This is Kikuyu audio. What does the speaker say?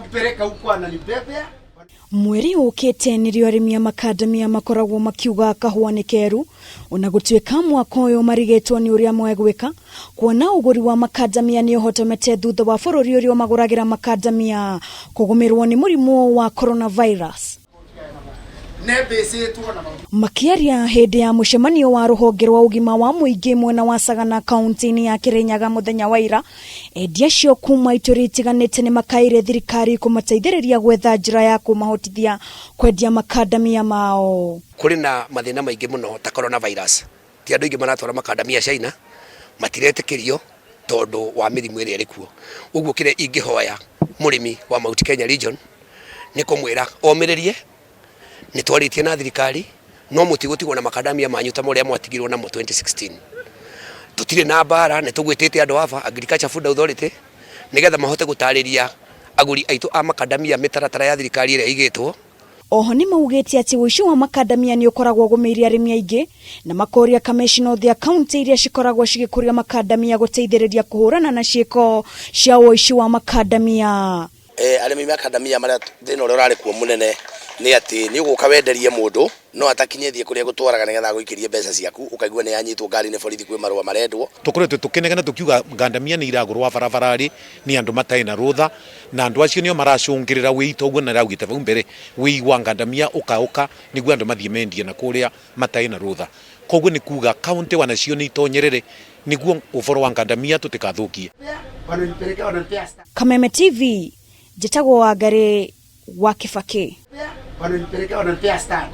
Kupeleka huko ananibebea. Mweri ũkĩte nĩrĩo arĩmi a makandamia makoragwo makiuga kahũa nĩ keru, ona gũtuĩka mwaka ũyũ marigĩtwo nĩ ũrĩa megwĩka kuona ũgũri wa makandamia nĩ ũhotomete thutha wa bũrũri ũrĩa ũmagũragĩra makandamia kũgũmĩrwo nĩ mũrimũ wa coronavirus. Nebĩcĩtwo na maũndũ. Makĩaria hĩndĩ ya mũcemanio wa rũhonge rwa ũgima wa mũingĩ mwena wa Sagana kaunti-inĩ ya Kirinyaga mũthenya wa ira, endia acio kuma ituri itiganĩte nĩ makaĩire thirikari kũmateithĩrĩria gwetha njĩra ya kũmahotithia kwendia makandamia mao. Kũrĩ na mathĩna maingĩ mũno ta coronavirus. Ti andũ aingĩ maratwara makandamia China, matiretĩkĩrio tondũ wa mĩrimũ ĩrĩa ĩrĩ kuo. Ũguo kĩrĩa ingĩhoya mũrĩmi wa Mount Kenya region nĩ kũmwĩra omĩrĩrie, nĩ twarĩtie na thirikari, no mũtigũtigwo na makandamia manyu ta ũrĩa mwatigirwo namo 2016. Tũtirĩ na mbara, nĩ tũgwĩtĩte andũ aba Agriculture Food Authority nĩgetha mahote gũtarĩria agũri aitũ a makandamia mĩtaratara ya thirikari ĩrĩa ĩigĩtwo. Oho nĩ maugĩte atĩ ũici wa makandamia nĩ ũkoragwo ũgũmĩire arĩmi aingĩ na makoria kamĩcina othe a kaunti iria cikoragwo cigĩkũria makandamia gũteithĩrĩria kũhũrana na ciĩko cia ũici wa makandamia. Arĩmi makandamia marĩa thĩna ũrĩa ũrarĩ kuo mũnene nĩ atĩ nĩ ũgũka wenderie mũndũ no atakinyĩtie kũrĩa gũtwaraga nĩgetha agũikĩrie mbeca ciaku, ũkaigua nĩ yanyitwo ngari nĩ borithi, kwĩ marũa marendwo. Tũkoretwo tũkĩnegena tũkiuga ngandamia nĩ iragũrwo barabara-rĩ nĩ andũ matarĩ na rũtha, na andũ acio nĩo maracũngĩrĩra wĩi toguo nĩraugĩte vau mbere, wĩi wa ngandamia ũkaũka nĩguo andũ mathiĩ mendie na kũrĩa matarĩ na rũtha. Koguo nĩ kuga kaunti wanacio nĩ itonyerere nĩguo ũboro wa ngandamia tũtikathũkie. Wananipelekea, wananipea stand. Kameme TV, njĩtagwo Wangarĩ wa Kĩbakĩ. Wananipelekea, wananipea stand.